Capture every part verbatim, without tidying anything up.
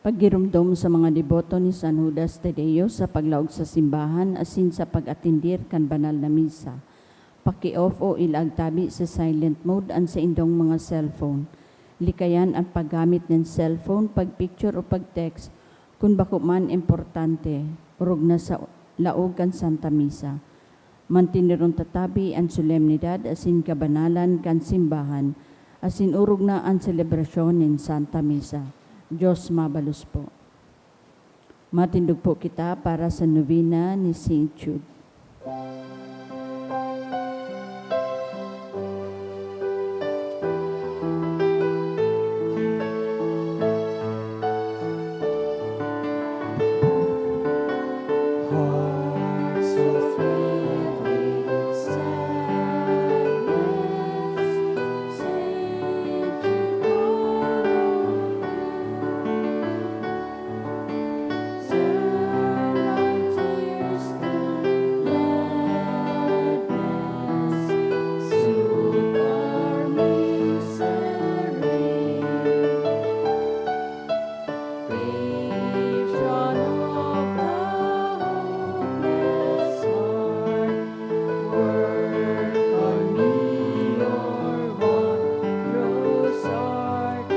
Paggiromdom sa mga deboto ni San Judas Tadeo sa paglaog sa simbahan asin sa pag-atendir kan banal na misa. Paki-off o ilaag tabi sa silent mode an saindong mga cellphone. Likayan an paggamit nin cellphone, pag-picture o pag-text kun bako man importante, orog na sa laog kan Santa Misa. Manteneron ta tabi an solemnidad asin kabanalan kan simbahan, asin orog na an selebrasyon nin Santa Misa. Diyos mabalos po. Matindog po kita para sa novena ni Saint Jude. Hearts so filled with sadness, Saint Jude, turn our tears to gladness, soothe our misery. Patron of the hopeless heart, work on me your wondrous art.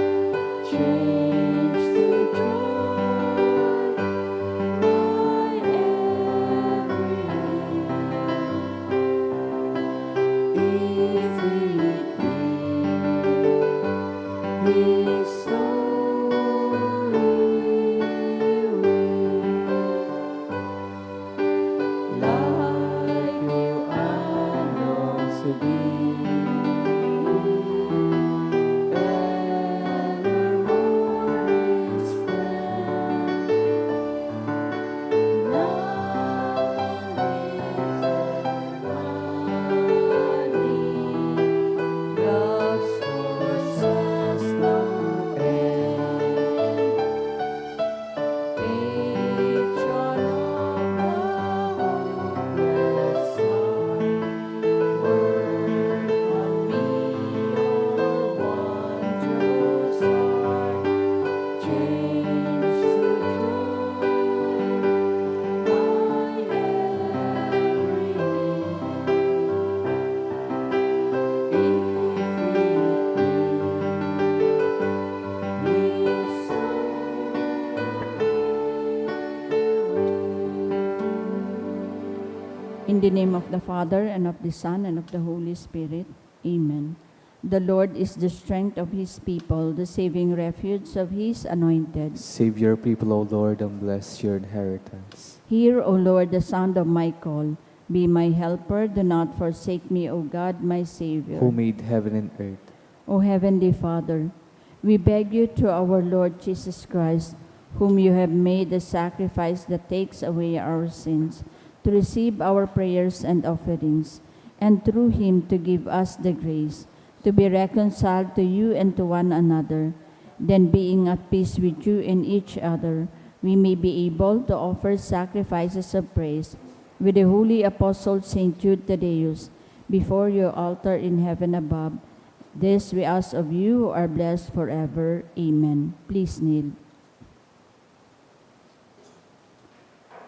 Change to joy my every need. If it be His holy will, like you and yours to be, evermore His friend. Love is harmony, love's force has no end. Patron of the hopeless heart, work on me your wondrous art. Change to joy my every need. If it be His holy will. In the name of the Father, and of the Son, and of the Holy Spirit. Amen. The Lord is the strength of His people, the saving refuge of His anointed. Save your people, O Lord, and bless your inheritance. Hear, O Lord, the sound of my call. Be my helper, do not forsake me, O God, my Savior. Who made heaven and earth. O Heavenly Father, we beg you through our Lord Jesus Christ, whom you have made a sacrifice that takes away our sins, to receive our prayers and offerings, and through him to give us the grace to be reconciled to you and to one another. Then, being at peace with you and each other, we may be able to offer sacrifices of praise with the holy apostle Saint Jude Thaddeus before your altar in heaven above. This we ask of you, who are blessed forever. Amen. Please kneel.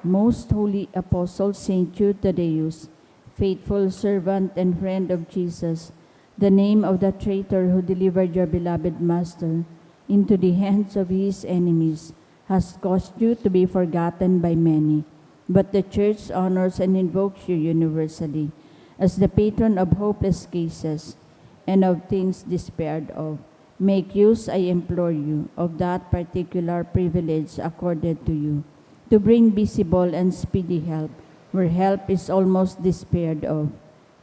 Most Holy Apostle Saint Jude Thaddeus, faithful servant and friend of Jesus, the name of the traitor who delivered your beloved Master into the hands of his enemies, has caused you to be forgotten by many, but the Church honors and invokes you universally as the patron of hopeless cases and of things despaired of. Make use, I implore you, of that particular privilege accorded to you, to bring visible and speedy help where help is almost despaired of.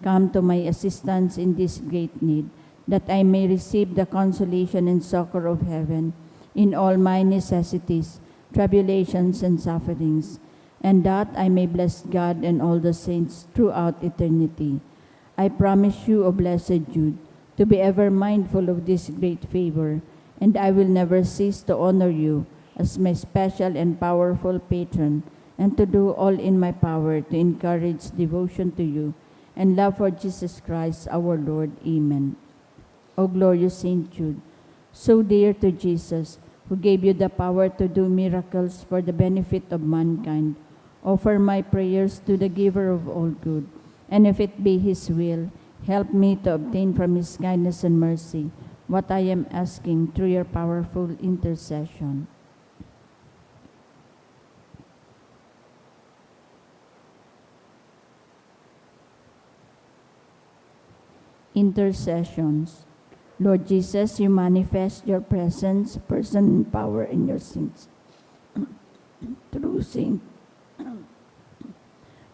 Come to my assistance in this great need, that I may receive the consolation and succor of heaven in all my necessities, tribulations, and sufferings, and that I may bless God and all the saints throughout eternity. I promise you, O blessed Jude, to be ever mindful of this great favor, and I will never cease to honor you as my special and powerful patron, and to do all in my power to encourage devotion to you and love for Jesus Christ our Lord. Amen. O glorious Saint Jude, so dear to Jesus, who gave you the power to do miracles for the benefit of mankind, offer my prayers to the Giver of all good, and if it be His will, help me to obtain from His kindness and mercy what I am asking through your powerful intercession. Intercessions. Lord Jesus, you manifest your presence, person, and power in your saints. Through Saint,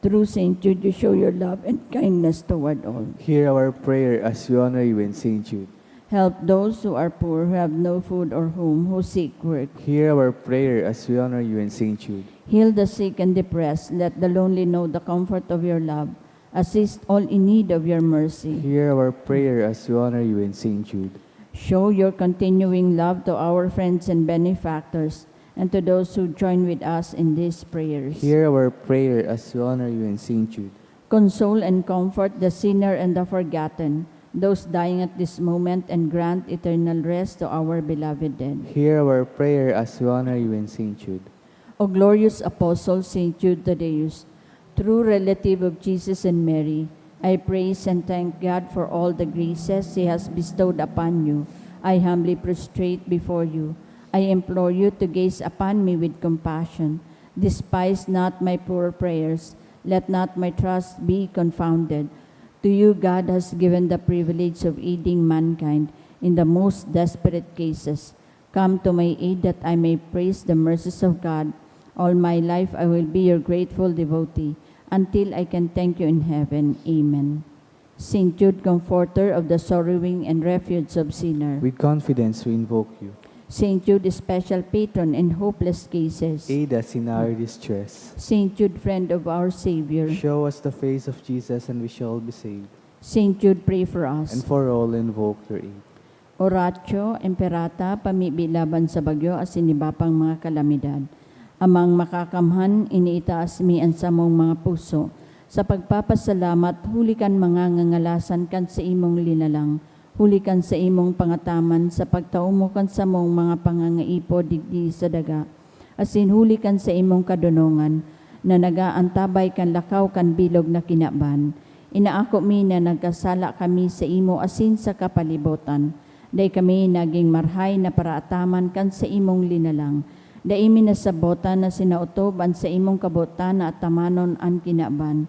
through Saint Jude, you show your love and kindness toward all. Hear our prayer as we honor you in Saint Jude. Help those who are poor, who have no food or home, who seek work. Hear our prayer as we honor you in Saint Jude. Heal the sick and depressed. Let the lonely know the comfort of your love. Assist all in need of your mercy. Hear our prayer as we honor you in Saint Jude. Show your continuing love to our friends and benefactors and to those who join with us in these prayers. Hear our prayer as we honor you in Saint Jude. Console and comfort the sinner and the forgotten, those dying at this moment, and grant eternal rest to our beloved dead. Hear our prayer as we honor you in Saint Jude. O glorious Apostle Saint Jude Thaddeus, true relative of Jesus and Mary, I praise and thank God for all the graces He has bestowed upon you. I humbly prostrate before you. I implore you to gaze upon me with compassion. Despise not my poor prayers. Let not my trust be confounded. To you God has given the privilege of aiding mankind in the most desperate cases. Come to my aid that I may praise the mercies of God. All my life I will be your grateful devotee until I can thank you in heaven. Amen. Saint Jude, comforter of the sorrowing and refuge of sinner. With confidence we invoke you. Saint Jude, special patron in hopeless cases. Aid us in our distress. Saint Jude, friend of our Savior. Show us the face of Jesus and we shall be saved. Saint Jude, pray for us. And for all invoke your aid. Oratio Imperata, pamibi laban sa bagyo asin iba pang mga kalamidad. Amang Makakamhan, iniitaas mi an samong mga puso sa pagpapasalamat huli kan mga ngangalasan kan saimong linalang, huli kan saimong pangataman sa pagtao mo kan samong mga pangangaipo digdi sa daga, asin huli kan saimong kadonongan na nag-aantabay kan lakaw kan bilog na kinaban. Inaako mi na nagkasala kami saimo asin sa kapalibotan. Dai kami nagin marahay na paraataman kan saimong linalang. Dai mi nasabotan na sinaotob an saimong kabotan na atamanon an kinaban.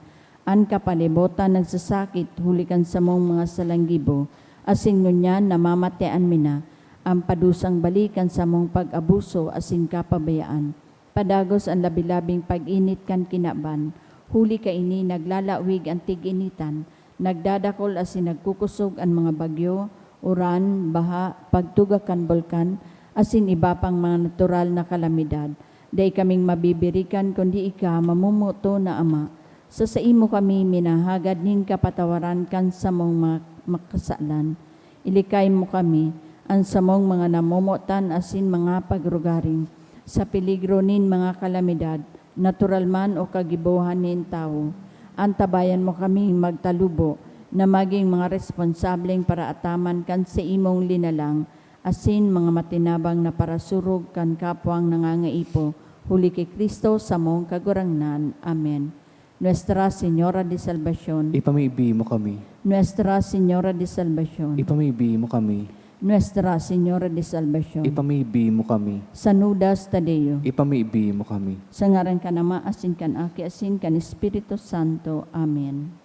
An kapalibotan nagsasakit huli kan samong mga salanggibo, asin ngunyan namamatean mi na an padusang balik kan samong pag-abuso asin kapabayaan. Padagos an labi-labing pag-init kan kinaban, huli kaini naglalawig an tig-initan, nagdadakol asin nagkukosog an mga bagyo, uran, baha, pagtugak kan bulkan, asin iba pang mga natural na kalamidad. Dai kaming mabibirikan kundi ika, mamomoto na Ama. Sa saimo kami minahagad nin kapatawaran kan samong mga makasalan. Ilikay mo kami, an samong mga namomotan asin mga pagrugaring, sa peligro nin mga kalamidad, natural man o kagibohan nin tawo. Antabayan mo kaming magtalubo na magin mga responsableng paraataman kan saimong linalang, asin mga matinabang na parasurog kan kapwang nangangaipo, huli ki Cristo, samong Kagurangnan. Amen. Nuestra Señora de Salvacion. Ipamibi mo kami. Nuestra Señora de Salvacion. Ipamibi mo kami. Nuestra Señora de Salvacion. Ipamibi mo kami. San Judas Tadeo. Ipamibi mo kami. Sa ngaran kan Ama, asin kan Aki, asin kan Espiritu Santo. Amen.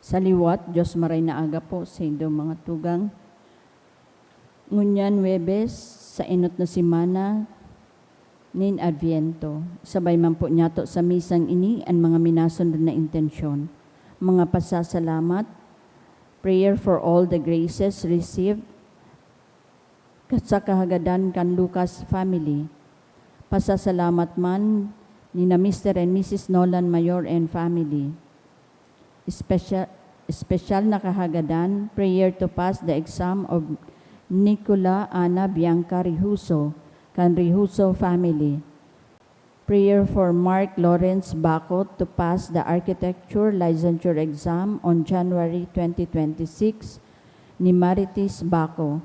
Sa liwat, Dios maray na aga po sa indo mga tugang. Ngunyan Huwebes, sa enot na semana nin Adviento. Sabay man po niyato sa misang ini an mga minasunod na intensyon. Mga pasasalamat, prayer for all the graces received, sa kahagadan kan Lucas family. Pasasalamat man ni na Mister and Missus Nolan Mayor and family. Special, special na kahagadan, prayer to pass the exam of Nicola Ana Bianca Rihuso kan Rihuso family. Prayer for Mark Lawrence Baco to pass the architecture licensure exam on January twenty twenty-six, ni Marites Baco.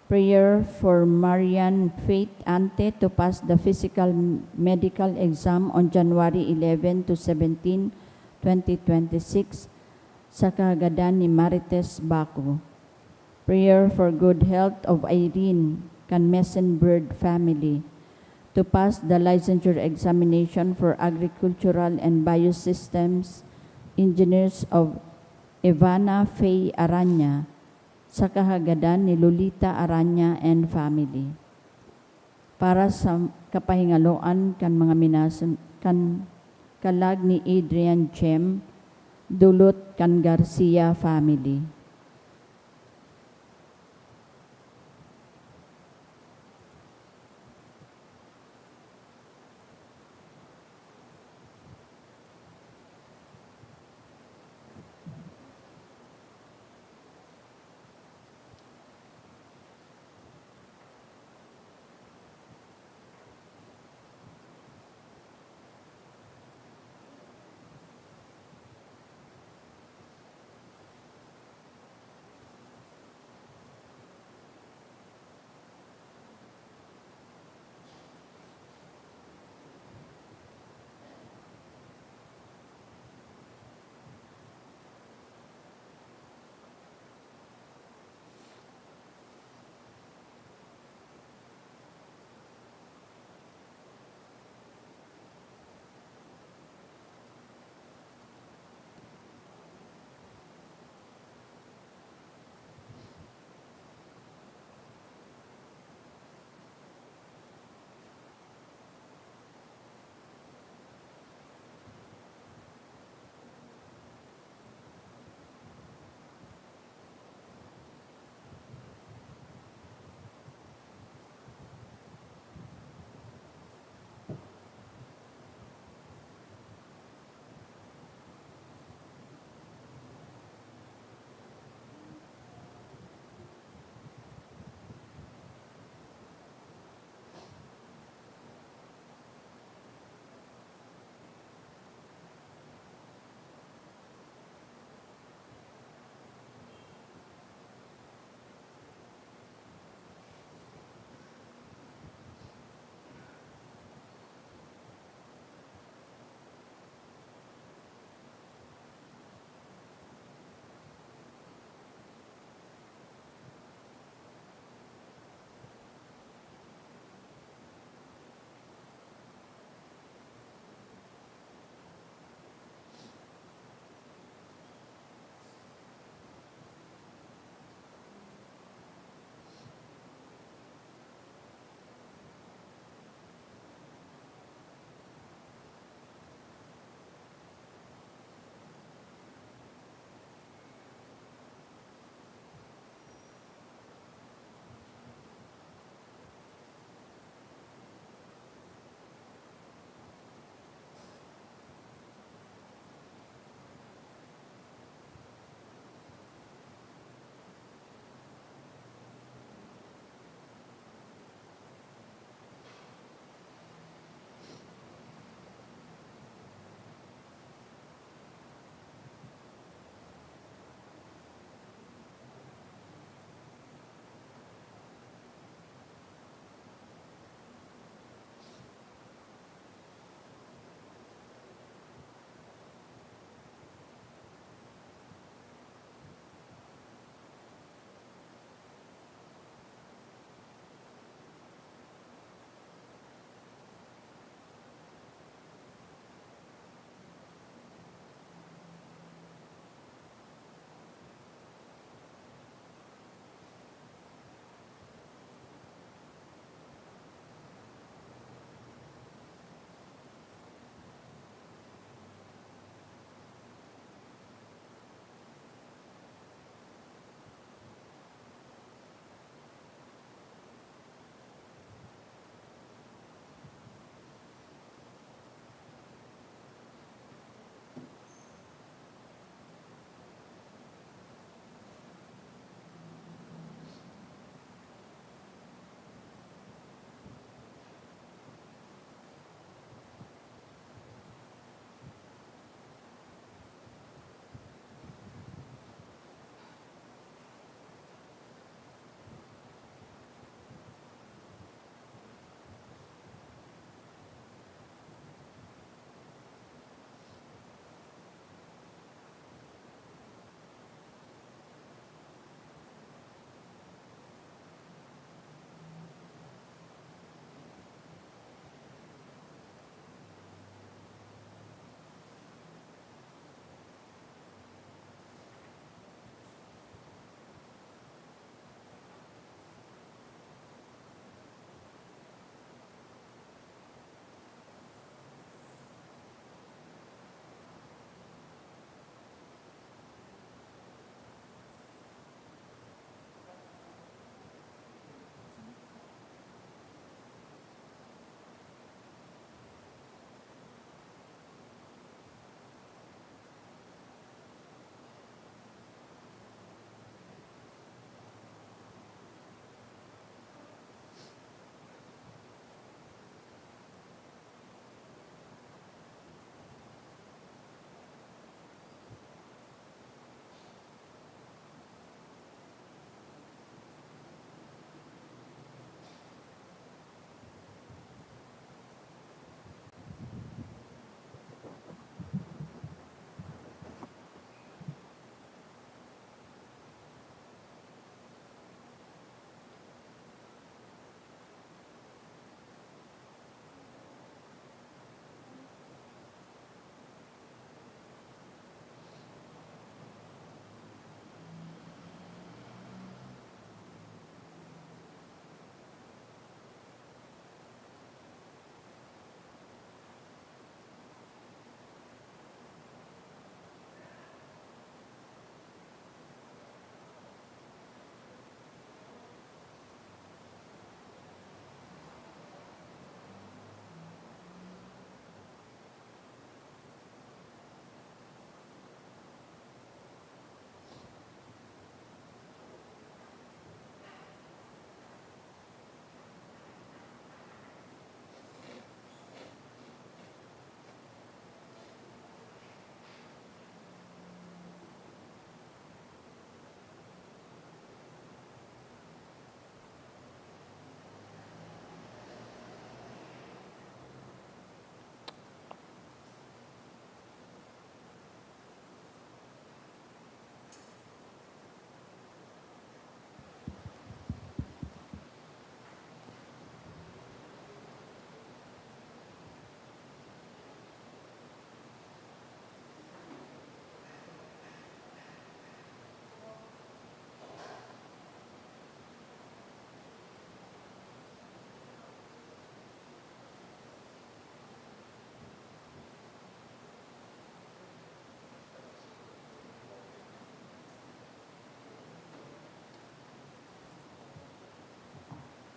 Prayer for Marian Faith Ante to pass the physical medical exam on January eleven to seventeen, twenty twenty-six, sa kahagadan ni Marites Baco. Prayer for good health of Irene kan Mesen Bird family to pass the licensure examination for agricultural and biosystems engineers of Evana Faye Aranya sa kahagadan ni Lolita Aranya and family. Para sa kapahingaloan kan mga minasin-, kan kalag ni Adrian Chem, dulot kan Garcia family.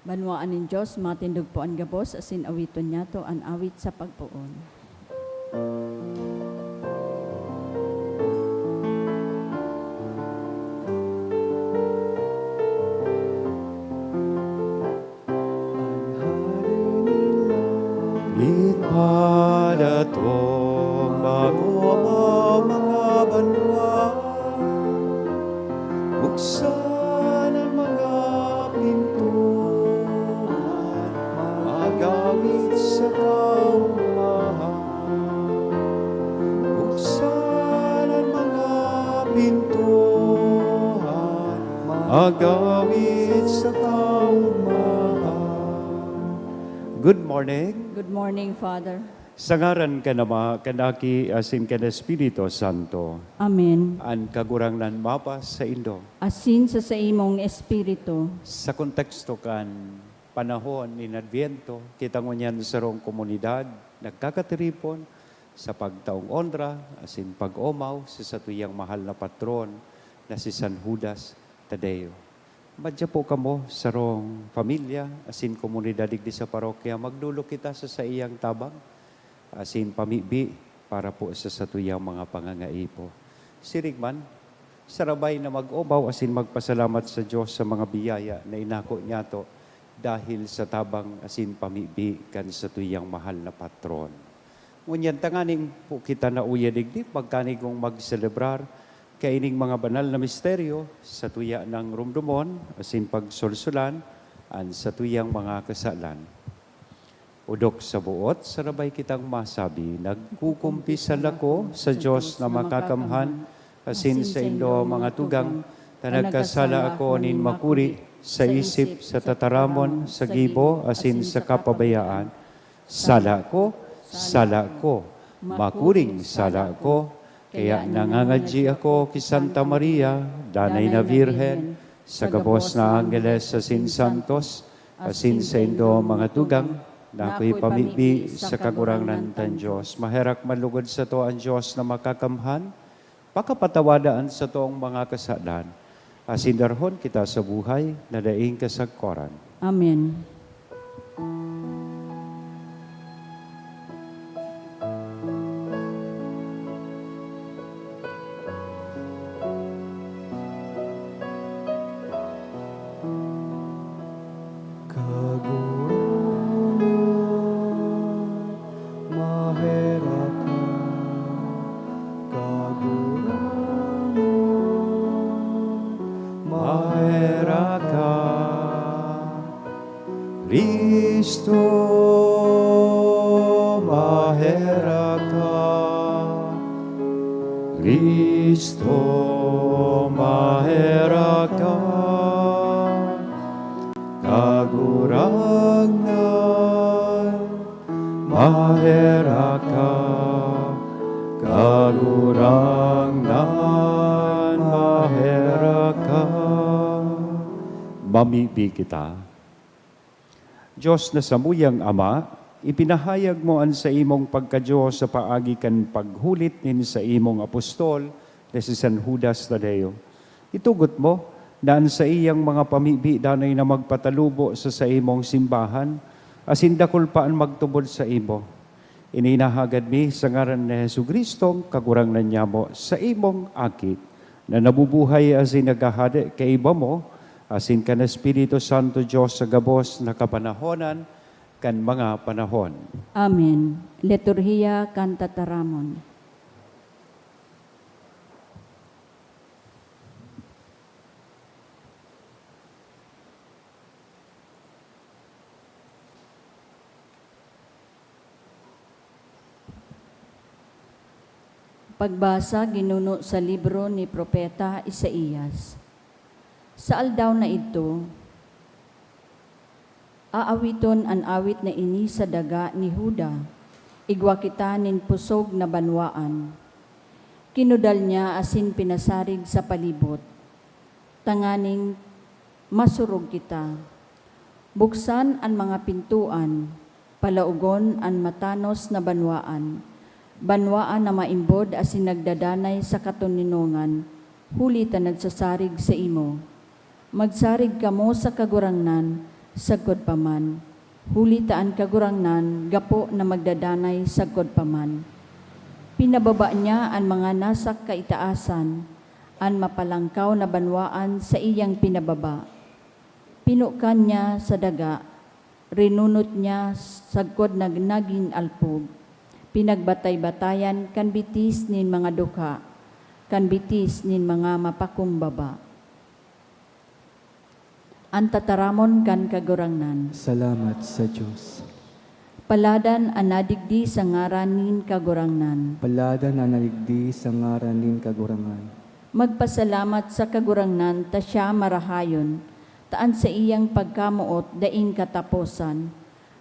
Banwaan nin Dios, matindog po an gabos, asin awiton niyato an awit sa pagpoon. Langit padato, mag-omaw mga banwa. Buksan an mga pintuan, mag-awit sa kaugmahan. Buksan an mga pintuan, mag-awit sa kaugmahan. Good morning. Good morning, Father. Sa ngaran kan Ama, kan Aki, asin kan Espiritu Santo. Amen. An Kagurangnan mapasaindo. Asin sa saimong espiritu. Sa konteksto kan panahon nin Adbyento, kita ngunyan sarong komunidad nagkakatiripon sa pagtaong onra asin pag-omaw sa satuyang mahal na patron na si San Judas Tadeo. Madya po kamo, sarong pamilya asin komunidad digdi sa parokya, magdolok kita sa saiyang tabang asin pamibi para po sa satuyang mga pangangaipo. Siring man, sarabay na mag-omaw asin magpasalamat sa Dios sa mga biyaya na inako niyato dahil sa tabang asin pamibi kan satuyang mahal na patron. Ngunyan, tanganing po kita nauya digdi, magkanigong magselebrar kaining mga banal na misteryo, satuya nang rumdomon asin pagsolsolan an satuyang mga kasalan. Odok sa boot, sarabay kitang masabi, "Nagkukumpisal ako sa Dios na makakamhan, asin saindo, mga tugang, ta nagkasala ako nin makuri sa isip, sa tataramon, sa gibo, asin sa kapabayaan. Sala ko, sala ko, makuring sala ko." Kaya nangangadyi ako ki Santa Maria, Danay na Birhen, sa gabos na anggeles asin santos, asin saindo, mga tugang, na ako'y pamibi sa Kagurangnan tan Dios. Maherak man lugod sato an Dios na makakamhan, pakapatawada an satong mga kasalan, asin darhon kita sa buhay na daing kasagkoran. Amen. Kagurangnan, maherak ka. Kagurangnan, maherak ka. Cristo, maherak ka. Cristo, maherak ka. Kagurangnan, maherak ka. Kagurangnan, maherak ka. Mamibi kita. Dios na samuyang Ama, ipinahayag mo an saimong pagka-Dios sa paagi kan paghulit nin saimong apostol na si San Judas Tadeo. Itugot mo na an saiyang mga pamibi danay na magpatalubo sa saimong simbahan, asin dakul pa an magtubod saimo. Ini nahagad mi sa ngaran ni Jesu-Cristong Kagurangnan nyamo, saimong Aki, na nabubuhay asin naghahade kaiba mo, asin kan Espiritu Santo, Dios sa gabos na kapanahonan kan mga panahon. Amen. Liturhiya kan Tataramon. Pagbasa ginuno sa libro ni Propeta Isaias. Sa aldaw na idto, aawiton an awit na ini sa daga ni Juda, igwa kita nin pusog na banwaan. Kinudal niya asin pinasarig sa palibot, tanganing masurog kita. Buksan an mga pintoan, palaogon an matanos na banwaan, banwaan na maimbod asin nagdadanay sa katoninongan, huli ta nagsasarig saimo. Magsarig kamo sa Kagurangnan, Sagkod pa man, huli ta an Kagurangnan gapo na magdadanay sagkod pa man. Pinababa niya an mga nasa kaitaasan, an mapalangkaw na banwaan saiyang pinababa. Pinukan niya sa daga, rinunot niya sagkod na nagin alpog. Pinagbatay-batayan kan bitis nin mga dukha, kan bitis nin mga mapakumbaba. An tataramon kan Kagurangnan. Salamat sa Dios. Paladan an nadigdi sa ngaran nin Kagurangnan. Paladan an nadigdi sa ngaran nin Kagurangnan. Magpasalamat sa Kagurangnan ta siya marahayon, ta an saiyang pagkamoot daing kataposan.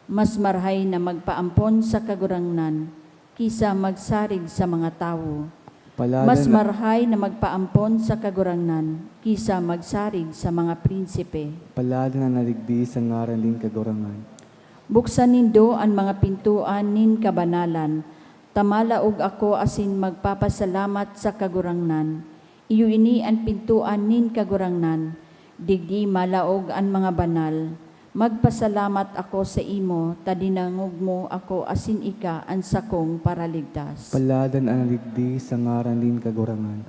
Mas marahay na magpaampon sa Kagurangnan ki sa magsarig sa mga tawo. Paladan Mas na marahay na magpaampon sa Kagurangnan ki sa magsarig sa mga prinsipe. Paladan na nadigdi sa ngaran nin Kagurangnan. Buksan nindo an mga pintoan nin kabanalan, ta malaog ako asin magpapasalamat sa Kagurangnan. Iyo ini an pintoan nin Kagurangnan, digdi malaog an mga banal. Magpasalamat ako saimo ta dinangog mo ako asin ika an sakong Paraligtas. Paladan an nadigdi sa ngaran nin Kagurangnan.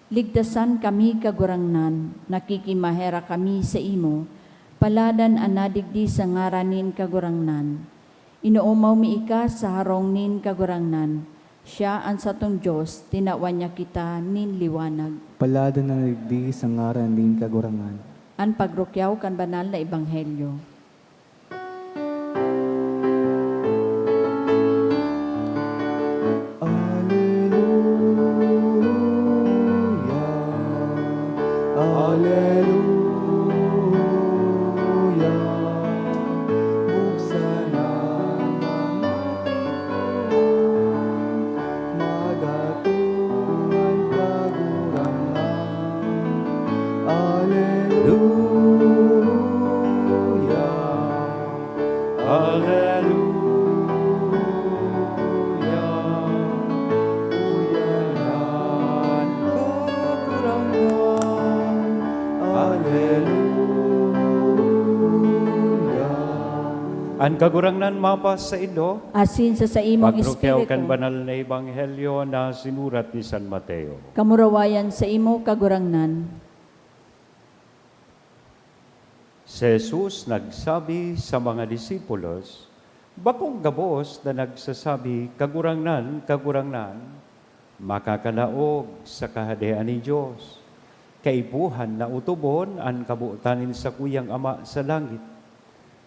Ligtasan kami, Kagurangnan, nakikimaherak kami saimo. Paladan an nadigdi sa ngaran nin Kagurangnan. Inoomaw mi ika sa harong nin Kagurangnan. Siya an satong Dios, tinawan niya kita nin liwanag. Paladan na digdi sa ngaran nin Kagurangnan. An pagrukyaw kan banal na ebanghelyo. Aleluya, aleluya. Buksan an mga pintuan, magatong an Kagurangnan. Aleluya, aleluya. Uyan an Kagurangnan. Aleluya. An Kagurangnan mapasaindo. Asin sa saimong Pagrukyaw kan espiritu. Banal na Ebanghelyo na sinurat ni San Mateo. Kamurawayan saimo, Kagurangnan. Si Jesus nagsabi sa mga disipulos, "Bakong gabos na nagsasabi, 'Kagurangnan, Kagurangnan,' makakalaog sa Kahadean nin Dios. Kaipuhan na otobon an kabotan nin sakuyang Ama sa langit.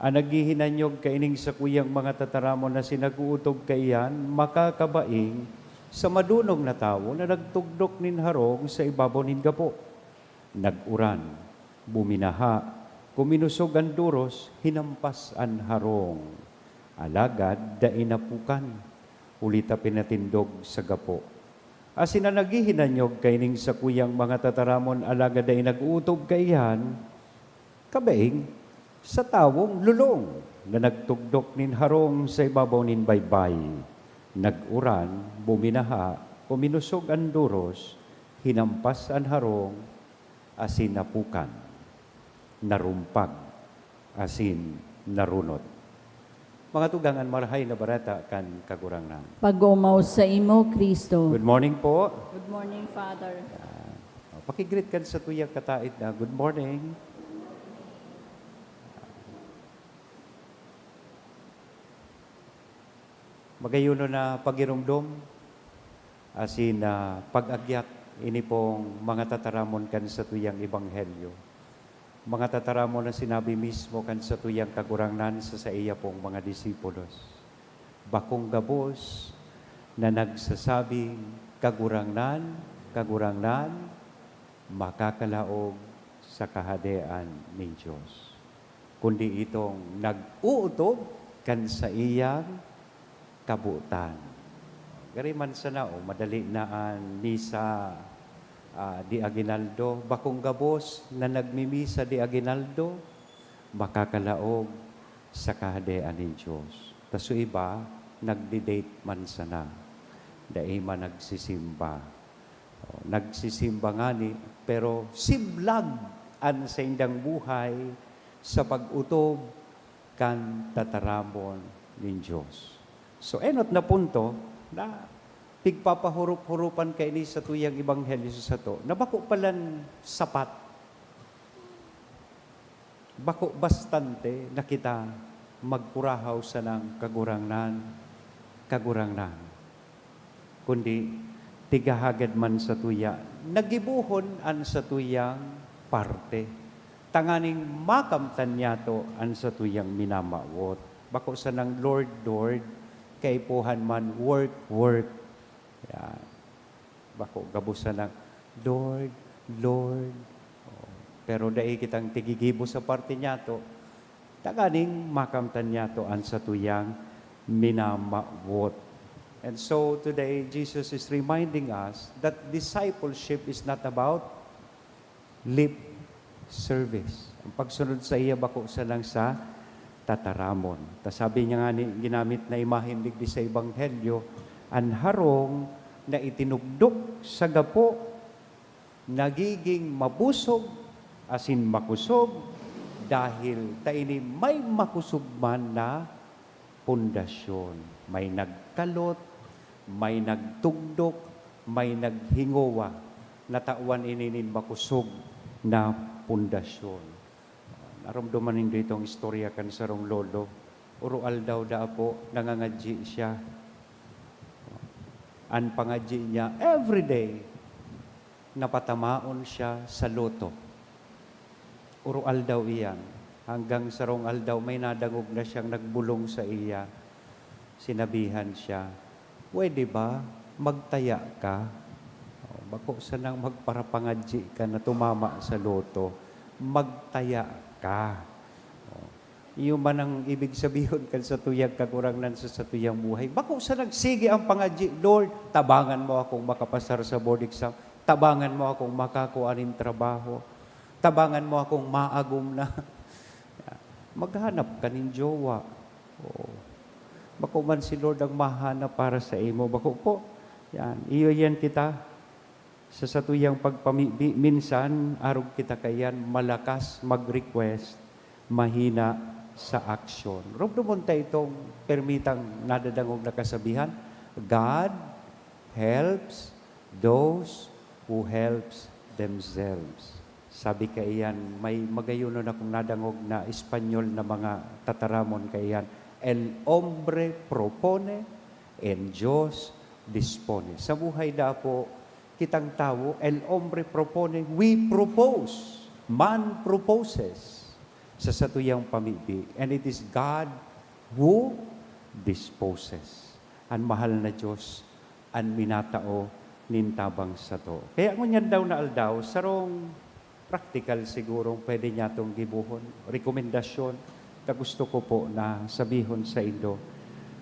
An naghihinanyog kaining sakuyang mga tataramon asin nag-ootob kaiyan, makakabaing sa madonong na tawo na nagtugdok nin harong sa ibabaw nin gapo. Nag-uran, buminaha, kuminosog an doros, hinampas an harong. Alagad dai napukan, huli ta pinatindog sa gapo. Asin an naghihinanyog kaining sakuyang mga tataramon alagad dai nag-ootob kaiyan, kabaing sa tawong lolong na nagtugdok nin harong sa ibabaw nin baybay. Nag-uran, buminaha, kuminosog an doros, hinampas an harong, asin napukan, narumpag, asin narunot." Mga tugang, an Marahay na Bareta kan Kagurangnan. Pag-oomaw saimo, Cristo. Good morning po. Good morning, Father. Ah, pakigreet kan satuyang kataed na, "Good morning." Magayon na pagiromdom, asin, ah, pag-agyat ini pong mga tataramon kan satuyang ebanghelyo. Mga tataramon na sinabi mismo kan satuyang Kagurangnan sa saiya pong mga disipulos. Bakong gabos na nagsasabing, "Kagurangnan, Kagurangnan," makakalaog sa Kahadean nin Dios, kundi itong nag-ootob kan saiyang kabotan. Gari man sana, o, madali na an misa, ah, di aguinaldo. Bakong gabos na nagmimisa di aguinaldo, makakalaog sa Kahadean nin Dios. Ta su iba, nagde-date man sana, dai man nagsisimba. O, nagsisimba ngani, pero siblag an saindang buhay sa pag-otob kan tataramon nin Dios. So, enot na punto na pigpapahurup-hurupan kaini satuyang ebanghelyo sa sato, na bako palan sapat, bako bastante na kita magkurahaw sanang, "Kagurangnan, Kagurangnan," kundi tigahagad man satuya na gibohon an satuyang parte, tanganing makamtan niyato an satuyang minamawot. Bako sanang, "Lord, Lord," kaipuhan man, "Work, work." Yan. Bako gabos sanang, "Lord, Lord." Oh, pero dai kitang tigigibo sa parte niyato, tanganing makamtan niyato an satuyang minamawot. And so today, Jesus is reminding us that discipleship is not about lip service. Ang pagsunod sa iya bako sanang sa tataramon. Ta sabi niya ngani, ginamit na imahen digdi sa Ebanghelyo, an harong na itinugdok sa gapo nagiging mabusog asin makosog, dahil ta ini may makosog man na pundasyon. May nagkalot, may nagtugdok, may naghingowa. Natawan ini nin makosog na pundasyon. Naromdoman nindo itong istorya kan sarong lolo. Oro-aldaw daa po, nangangadyi siya. An pangadyi niya, everyday, napatamaon siya sa lotto. Oro-aldaw iyan, hanggang sarong aldaw, may nadangog na siyang nagbolong sa iya. Sinabihan siya, "Pwede ba magtaya ka? O, bako sanang magparapangadyi ka na tumama sa lotto. Magtaya ka." O, iyo man ang ibig sabihon kan satuyang Kagurangnan sa satuyang buhay. Bako sanang sige ang pangadyi, "Lord, tabangan mo akong makapasar sa board exam. Tabangan mo akong makakua nin trabaho. Tabangan mo akong maagom na." Maghanap ka nin jowa. Oo. Bako man si Lord ang mahanap para sa imo. Bako po. Yan. Iyo yan kita. Sa satuyang pagpamibi, minsan, arog kita kaiyan, malakas mag-request, mahina sa action. Romdomon ta itong permitang nadadangog na kasabihan, "God helps those who helps themselves." Sabi kaiyan, may magayonon akong nadangog na Espanyol na mga tataramon kaiyan, "El hombre propone, en Dios dispone." Sa buhay dapo, kitang tawo, el hombre propone, we propose. Man proposes sa satuyang pamibi. And it is God who disposes. An mahal na Dios an minatao nin tabang sato. Kaya ngunyan daw na aldaw, sarong praktikal sigurong pwede niyatong gibohon, rekomendasyon, ta gusto ko po na sabihon saindo,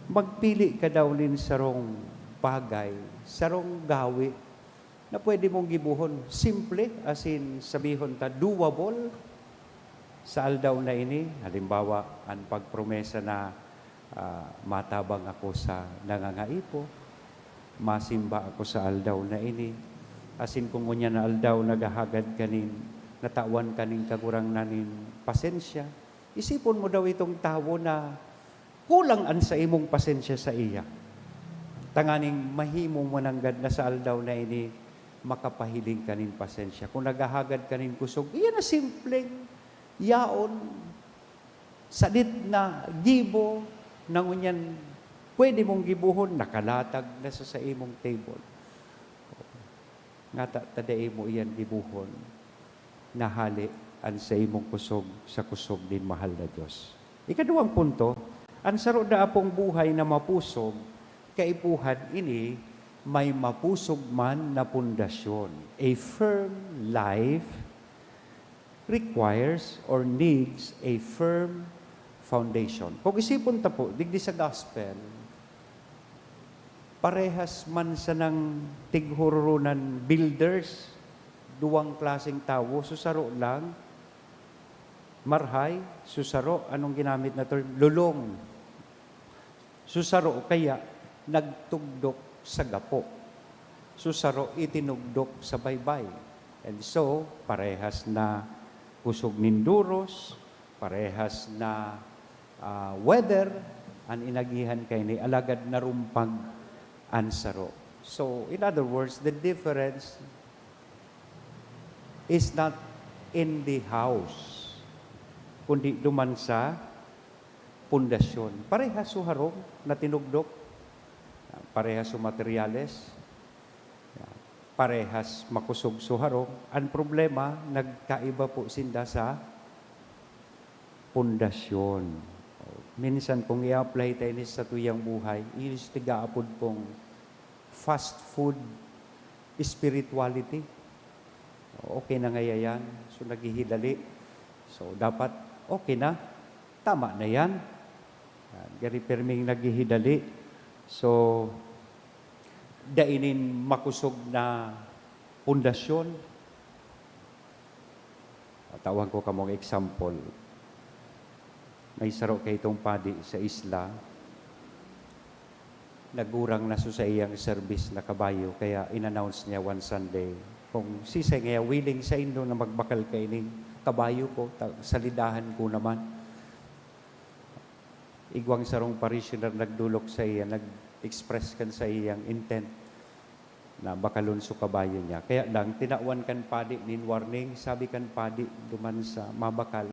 magpili ka daw nin sarong bagay, sarong gawi na pwede mong gibohon, simple, as in, sabihon ta, doable, sa aldaw na ini. Halimbawa, an pagpromesa na, ah, matabang ako sa nangangaipo, masimba ako sa aldaw na ini, asin kun ngunyan na aldaw naghahagad ka nin, natawan ka nin Kagurangnan nin pasensya, isipon mo daw itong tawo na kulang an saimong pasensya saiya, tanganing mahimo mo nanggad na sa aldaw na ini makapahiling ka nin pasensya. Kun naghahagad ka nin kusog, iyan na simpleng yaon, sadit na gibo na ngunyan pwede mong gibohon, nakalatag na sa saimong table. Ngata ta dai mo iyan gibohon na hale an saimong kusog sa kusog nin mahal na Dios. Ikaduwang punto, an saro daapong buhay na mapusog, kaipuhan ini may mapusog man na pundasyon. A firm life requires or needs a firm foundation. Kung isipon ta po, digdi sa gospel, parehas man sanang tighororonan, builders, duwang klaseng tawo, susaro lang, marhay, susaro, anong ginamit na term? Lolong. Susaro kaya nagtugdok sa gapo. Susaro itinugdok sa baybay. And so, parehas na kusog nin doros, parehas na ah, weather an inagihan kaini, alagad narumpag an saro. So, in other words, the difference is not in the house, kundi duman sa pundasyon. Parehas so harong na tinugdok, parehas so materyales, parehas makosog so harong. An problema, nagkaiba po sinda sa pundasyon. Minsan, kung i-apply ta ini sa satuyang buhay, ini sa tigaapod pong fast food spirituality. Okay na ngaya yan. So, naghihidali. So, dapat okay na. Tama na yan. Yan. Gari pirming naghihidali. So, dai nin makosog na pundasyon. Tawan ko kamong example. May saro kaitong padi sa isla. Nagurang na so saiyang service na kabayo, kaya in-announce niya one Sunday, kung sisay ngaya willing saindo na magbakal kaining kabayo ko, ta-, salidahan ko naman. Igwang sarong parishioner nagdolok saiya, nag-express kan saiyang intent na bakalon so kabayo niya. Kaya lang, tinawan kan padi nin warning, sabi kan padi duman sa mabakal,